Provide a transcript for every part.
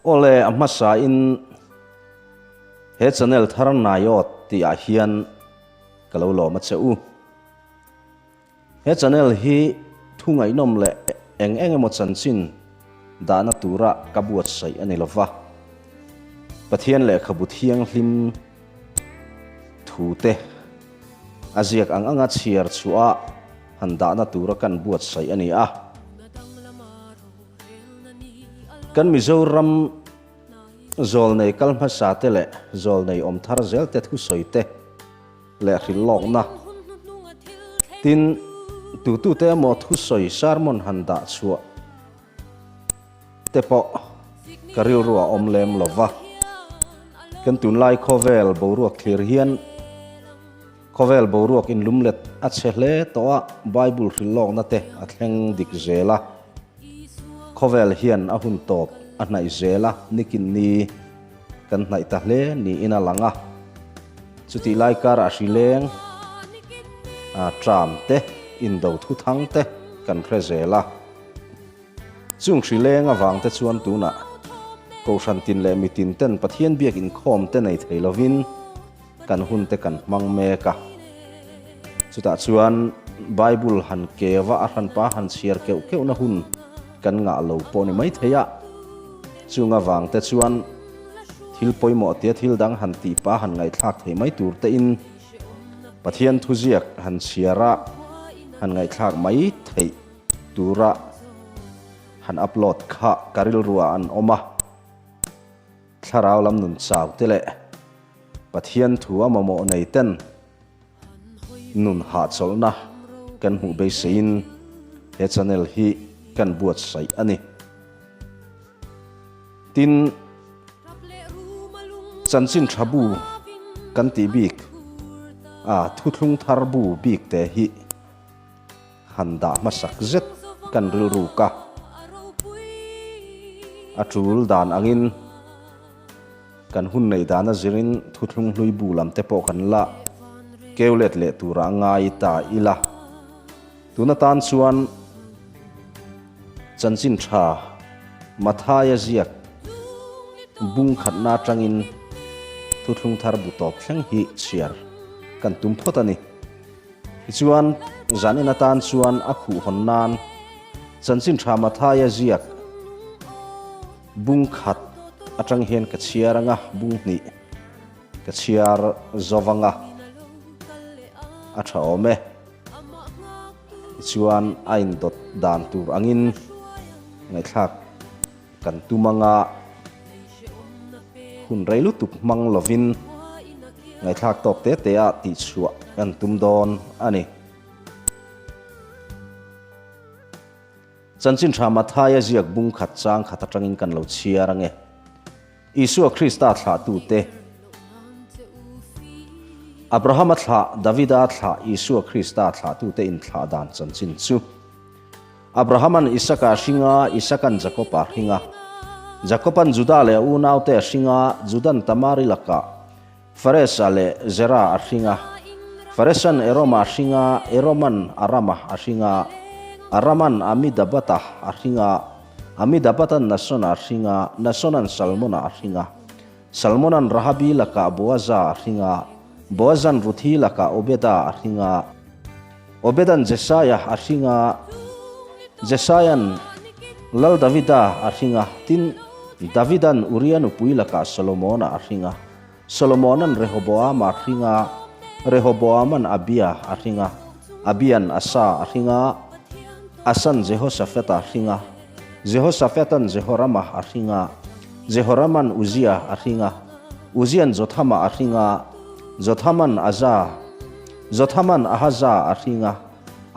Awle a hmasa in he channel thar Naiawt tih ah hian ka lo lawm a che u. He channel hi thu ngaihnawm leh eng eng emaw chanchin dahna tura ka buatsaih a ni lova. Pathian lehkhabu thianghlim thute a ziak ang anga chhiar chhuah han dahna tura kan buatsaih a ni a. Kan Mizoram zawlnei kal hmasa te leh zawlnei awm thar zel te thusawi te leh hrilh lawkna tin tutute emaw thusawi sermon han dah chhuah te pawh ka rilru a awm lem lo va. Kan tunlai khawvel boruak thlir hian khawvel boruak inlumlet a chhe hle tawh a, Bible hrilh lawkna te a thleng dik zel a. Khawvel hian a hun tawp a hnaih zel a, nikin ni kan hnaih ta hle niin a lang a. Chutih lai karah hri leng, tram te, indo thuthang te kan hre zel a. Chung hri leng avang te chuan tunah Kohhran tin leh mitin ten Pathian biak inkhawm te nei thei lovin kan hun te kan hmang mek a. Chutah chuan Bible han keva a hranpa han chhiar keuh keuhna hun kan ngah lo pawh ni mai thei a. Chung avang te chuan thil pawimawh tia thil dang han tih pah han ngaihthlak thei mai tur te in Pathian thuziak han chhiar a han ngaihthlak mai theih tura han upload kha ka rilruah an awm a, thlarau lam nun chau te leh Pathian thu a mamawh nei ten nun hahchawlhna kan hmuh beiseiin he channel hi kan buatsaih a ni. Tin, chanchin tha bu kan tih bik a thuthlung thar bu bik te hi Han dah hmasak zet kan rilruk a, a tul dan angin kan hun neih dana zirin thuthlung hlui bu lam te pawh kan la keu let leh tura ngai ta ila. Tun atan chuan chanchin tha Mathaia ziak bung khatna atangin thuthlung thar bu tawp thleng hi chhiar kan tum phawt a ni. Tichuan, zanin atan chuan a khuh hawn nan Chanchin Tha Mathaia ziak bung khat atang hian ka chhiar anga, bung hnih ka chhiar zo vang a, a tha awm e. Tichuan, a indawt dan tur angin ngaihthlak kan tum anga hun rei lutuk hmang lovin ngaihthlak tawk te te ah tihchhuah kan tum dawn a ni. Chanchin tha Mathaia ziak bung khat chang khat atangin kan lo chhiar ange. Isua Krista thlahtute Abrahama thlah, Davida thlah, Isua Krista thlahtute inthlah dan chanchin chu. Abrahaman Isaka a hring a, Isakan Jakopa a hring a. Jakoban Juda leh a unaute a hring a, Judan Tamari lakah Faresa leh Zera a hring a. Faresan Eroma a hring a, Eroman Arama a hring a. Araman Amidabata a hring a, Amidabatan Nasona a hring a, Nasonan Salmona a hring a. Salmonan Rahabi lakah Boaza a hring a, Boazan Ruthi lakah Obeda a hring a, Obedan Jesaia a hring a, Jesaian Lal Davida a hring a, tin, Davidan Uria nupui lakah Solomona a hring a, Solomonan Rehoboama a hring a, Rehoboaman Abia a hring a, Abian Asa a hring a, Asan Jehoshaphat a hring a, Jehoshaphat-an Jehorama a hring a, Jehoraman Uzia a hring a, Uzian Jothama a hring a, Jothaman Aza, Jothaman Ahaza a hring a,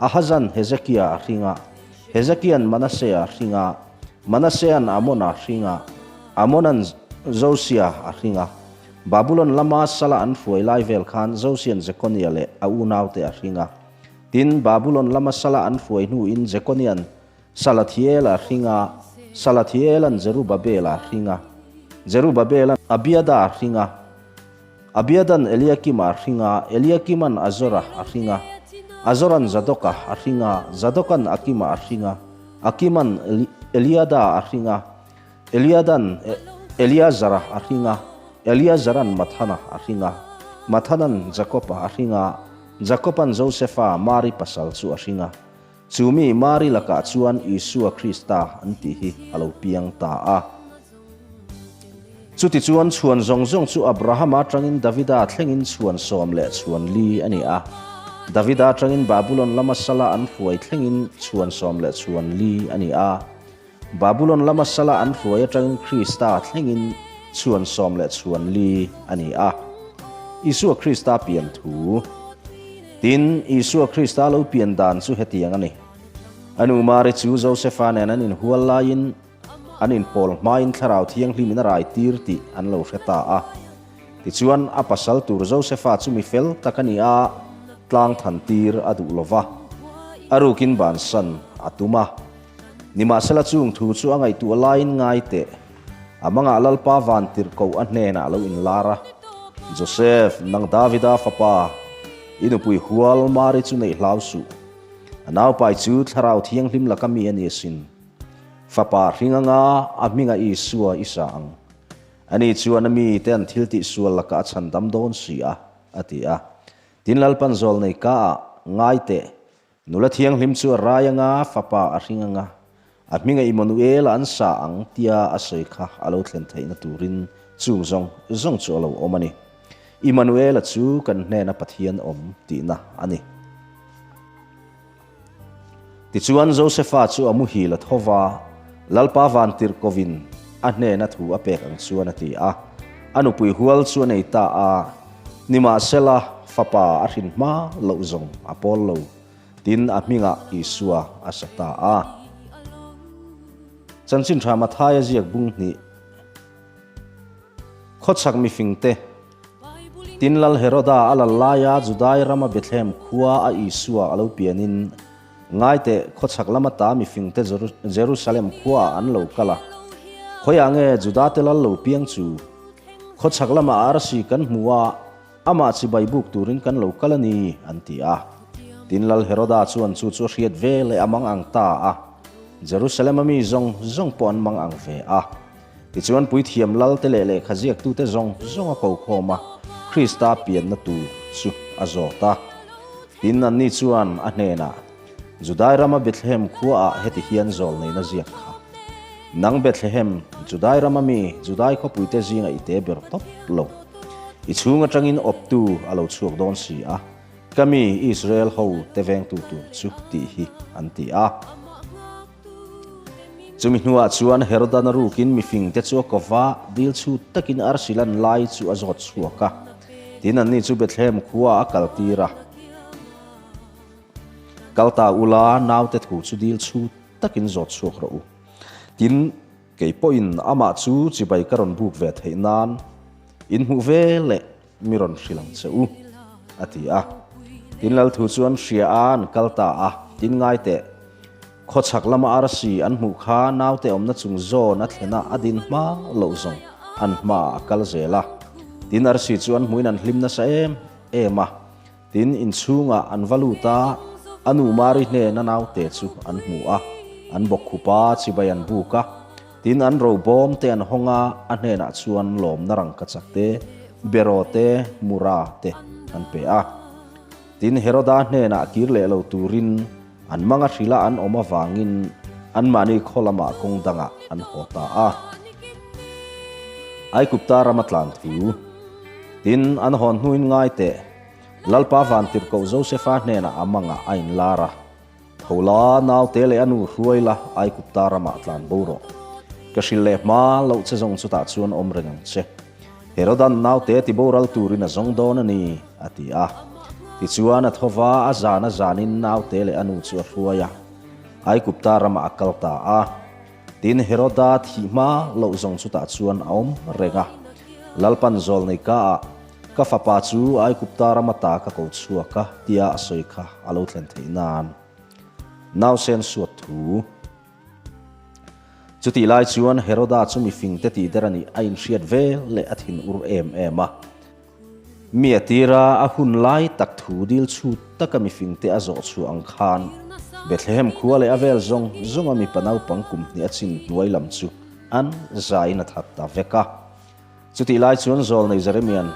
Ahazan Hezekia a hring a, Hezekian Manase a hring a, Manasean Amona a hring a, Amonan Josia a hring a. Babulon lama sala an hruai lai vel khan Josian Jekonia leh a unaute a hring a. Tin, Babulon lama sala an hruai hnuin Jekonian Salathiela a hring a, Salathiela'n Zerubabela a hring a, Zerubabela'n Abiada a hring a, Abiada'n Eliakima a hring a, Eliakima'n Azora a hring a, Azora'n Zadoka a hring a, Zadoka'n Akima a hring a, Akima'n Eliada a hring a, Eliada'n. Eleazara a hring a, Eleazaran Mathana a hring a, Mathanan Jakoba a hring a, Jakoban Josefa, Mari pasal chu a hring a. Chu mi Mari lakah chuan Isua Krista an tih hi a lo piang ta a. Chutichuan chhuan zawng zawng chu Abrahama atangin Davida thlengin chhuan 14 a ni a. Davida atangin Babulon lama sala an hruai thlengin chhuan 14 a ni a. Babulon lama sala an hruai atangin Krista thlengin chhuan 14 a ni a. Isua Krista pian thu. Tin, Isua Krista lo pian dan chu hetiang a ni. A nu Mari chu Josefa nen an inhual laiin, An inpawl hmain Thlarau Thianghlimin a rai tir tih an lo hre ta a. Tichuan, a pasal tur Josefa chu mi fel tak a ni a, tlang than tir a duh lo va. A rukin bansan a tum a. Nimahsela chung thu chu a ngaihtuah laiin ngai teh. A mangah Lalpa van tirhkoh a hnenah a lo inlar a, Josef, nang Davida fapa, i nupui hual Mari chu neih hlau suh. A naupai chu Thlarau Thianghlim laka mi a ni asin. Fapa hring anga a hminga Isua i sa ang. Ani chuan a mite an thil tihsual lakah a chhan dam dawn si a, a ti a. Tin Lalpan zawlnei ka ah, Ngai teh, nula thianghlim chu a rai anga fapa a hring anga a hminga Immanuela an sa ang tia a sawi kha a lo thlen theihna turin chung zawng zawng chu a lo awm a ni. Immanuela chu kan hnena Pathian awm tihna a ni. Tichuan Josefa chu a muhil a tho va, Lalpa vantirhkovin a hnena thu a pek ang chuan a ti a. A nupui hual chu a nei ta a, nimahsela fapa a hrin hma loh zawng a pawl lo, tin a hmingah Isua a sa ta a. Chanchin Tha Mathaia ziak bung hnih. Khawchhak mifingte, Tin Lal Heroda a lal laia Judai rama Bethlehem khua a Isua a lo pianin, ngaiteh khawchhak lama ta mifingte Jerusalem khuaah an lo kal a. Khawiah nge Judate lal lo piang chu? Khawchhak lama arsi kan hmu a, amah chibai buk turin kan lo kal a ni, an ti a. Tin Lal Heroda chuan chu chu a hriat ve leh a mang ang ta a. Jerusalem-a mi zawng zawng pawh an mang ang ve a. Tichuan puithiam lalte leh lehkha ziaktute zawng zawng a ko khawm a, Krista pianna tur chu a zawt a. Tin, anni chuan a hnenah, Judai rama Bethlehem khuaah heti hian zawl neihna ziak kha, Nang Bethlehem, Judai rama mi, Judai khawpuite zinga i te ber tawp lo. I chhung atangin awptu a lo chhuak dawn si a, ka mi Israel ho te vengtu tur chu tih hi an ti a. Chumi hnuah chuan Herodan a rukin mifingte chu a ko va, dil chhut takin arsi lan lai chu a zawt chhuak a. Tin, anni chu Bethlehem khuaah a kaltir a. Kal ta ula, naute thu chu dil chhut takin zawt chhuak rawh u. Tin, kei pawhin amah chu chibai ka rawn buk ve theih nan in hmuh ve leh mi rawn hrilh ang che u, a ti a. Tin lal thu chu an hria a, an kal ta a, tin ngai teh. Khawchhak lama arsi an hmuh kha naute awmna chung zawn a thlen a, a din hma loh zawng an hmaah a kal zel a. Tin arsi chu an hmuhin an hlim nasa em em a. Tin inchhungah an va lut a, a nu Mari hnena naute chu an hmu a, an bawkkhup a, chibai an buk a. Tin, an ro bawm te an hawng a, a hnenah chuan lawmna rangkachak te, beraw te, mura te an pe a. Tin, Heroda hnenah kir leh lo turin an manga hrila an awm avangin anmahni khaw lamah kawng dangah an haw ta a. Aigupta rama tlan thu. Tin, an hawn hnuin ngai teh, Lalpa Vantirhkoh Josefa hnenah a mangah a inlar a. Tho la, naute leh a nu hruai la, Aigupta ramah tlan bo rawh. Ka hrilh leh hma loh che zawng chutah chuan awm reng ang che. Herodan naute ti boral turin a zawng dawn a ni, a ti a. Tichuan a tho va, a zan a zanin naute leh a nu chu a hruai a, Aigupta ramah a kal ta a. Tin, Heroda thih hma loh zawng chutah chuan a awm reng a. Lalpan zawlnei kaah, Ka fapa chu Aigupta ram ata ka ko chhuak a, tia a sawi kha a lo thlen theih nan. Nausen suat thu. Chutih lai chuan Heroda chu mifingte tih der a nih a inhriat vel leh a thin ur em em a. Mi a tira a hun lai tak thu dil chhut taka mifingte a zawh chhuah ang khan Bethlehem khua leh a vel zawng zawnga mipa naupang kum hnih a chin hnuai lam chu. An zain a that ta vek a. Chutih lai chuan Zawlnei Jeremia'n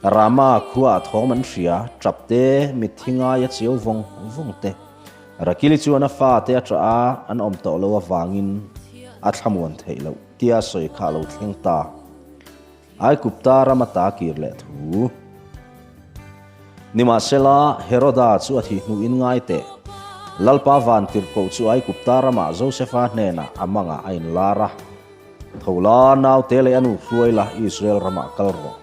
Rama khuaah thawm an hria, tap te, mitthi ngai a chiau vawng vawng te. Rakili chuan a fate a ṭah a, an awm tawh lo avangin a thlamuan theih loh tia sawi kha a lo thleng ta. Aigupta ram ata kir leh thu. Nimahsela, Heroda chu a thih hnuhin ngai teh. Lalpa vantirhkoh chu Aigupta ramah Josefa hnenah a mangah a inlar a. Tho la, naute leh a nu hruai la, Israel ramah kal rawh.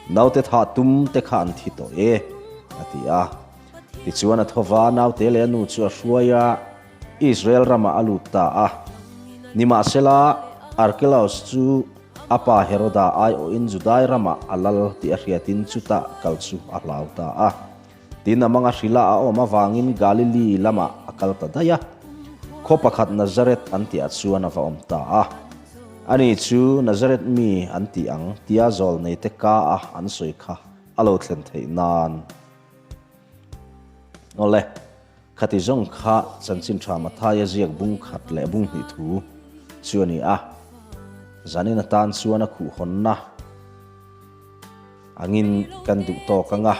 Naute thah tum te kha an thi tawh e, a ti a. Tichuan a tho va, naute leh a nu chu a hruai a, Israel ramah a lut ta a. Nimahsela, Arkelaus chu a pa Heroda aiawhin Judai ramah a lal tih a hriatin chutah kal chu a hlau ta a. Tin, a manga hrila a awm avangin Galili lamah a kal ta daih a. Khaw pakhat Nazareth an tihah chuan a va awm ta a. Ani chu Nazareth mi an tih ang tia zawlneite ka a an sawi kha a lo thlen theih nan. Awle, khati zawng kha chanchin tha Mathaia ziak bung khat leh bung hnih thu chu a ni a. Zanin atan chuan a khuhhawnna. Angin kan duh tawk anga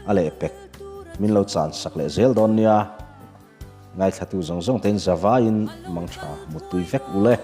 a lehpek min lo chan sak leh zel dawn nia. Ngaithlatu zawng zawng tein zavaiin mangtha muttui vek u le.